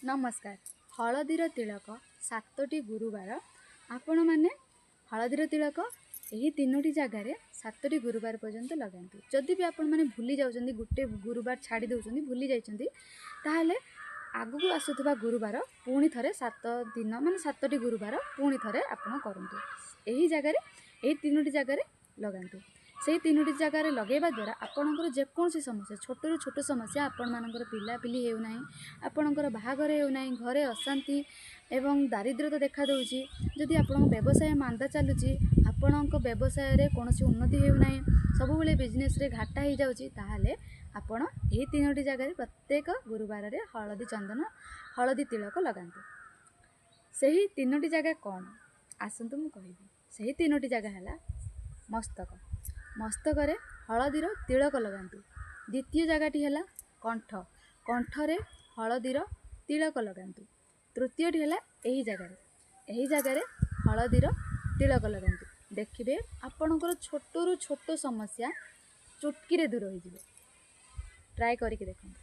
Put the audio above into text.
ନମସ୍କାର। ହଳଦୀର ତିଳକ 7ଟି ଗୁରୁବାର, ଆପଣମାନେ ହଳଦୀର ତିଳକ ଏହି 3ଟି ଜାଗାରେ 7ଟି ଗୁରୁବାର ପର୍ଯ୍ୟନ୍ତ ଲଗାନ୍ତୁ। ଯଦି ବି ଆପଣମାନେ ଭୁଲି ଯାଉଛନ୍ତି, ଗୋଟେ ଗୁରୁବାର ଛାଡ଼ି ଦେଉଛନ୍ତି, ଭୁଲି ଯାଇଛନ୍ତି, ତାହେଲେ ଆଗକୁ ଆସୁଥିବା ଗୁରୁବାର ପୁଣି ଥରେ 7 ଦିନ, ମାନେ 7ଟି ଗୁରୁବାର ପୁଣି ଥରେ ଆପଣ କରନ୍ତୁ। ଏହି ଜାଗାରେ, ଏହି 3ଟି ଜାଗାରେ ଲଗାନ୍ତୁ। ସେଇ 3ଟି ଜାଗାରେ ଲଗାଇବା ଦ୍ୱାରା ଆପଣଙ୍କର ଯେକୌଣସି ସମସ୍ୟା, ଛୋଟରୁ ଛୋଟ ସମସ୍ୟା, ଆପଣମାନଙ୍କର ପିଲାପିଲି ହେଉନାହିଁ, ଆପଣଙ୍କର ବାହାଘର ହେଉନାହିଁ, ଘରେ ଅଶାନ୍ତି ଏବଂ ଦାରିଦ୍ର୍ୟତା ଦେଖାଦେଉଛି, ଯଦି ଆପଣଙ୍କ ବ୍ୟବସାୟ ମାନ୍ଦା ଚାଲୁଛି, ଆପଣଙ୍କ ବ୍ୟବସାୟରେ କୌଣସି ଉନ୍ନତି ହେଉନାହିଁ, ସବୁବେଳେ ବିଜନେସ୍ରେ ଘାଟା ହେଇଯାଉଛି, ତାହେଲେ ଆପଣ ଏହି 3ଟି ଜାଗାରେ ପ୍ରତ୍ୟେକ ଗୁରୁବାରରେ ହଳଦୀ ଚନ୍ଦନ, ହଳଦୀ ତିଳକ ଲଗାନ୍ତୁ। ସେହି 3ଟି ଜାଗା କ'ଣ, ଆସନ୍ତୁ ମୁଁ କହିବି। ସେହି 3ଟି ଜାଗା ହେଲା ମସ୍ତକ। ମସ୍ତକରେ ହଳଦୀର ତିଳକ ଲଗାନ୍ତୁ। ଦ୍ୱିତୀୟ ଜାଗାଟି ହେଲା କଣ୍ଠ। କଣ୍ଠରେ ହଳଦୀର ତିଳକ ଲଗାନ୍ତୁ। ତୃତୀୟଟି ହେଲା ଏହି ଜାଗାରେ, ଏହି ଜାଗାରେ ହଳଦୀର ତିଳକ ଲଗାନ୍ତୁ। ଦେଖିବେ ଆପଣଙ୍କର ଛୋଟରୁ ଛୋଟ ସମସ୍ୟା ଚୁଟକିରେ ଦୂର ହୋଇଯିବ। ଟ୍ରାଏ କରିକି ଦେଖନ୍ତୁ।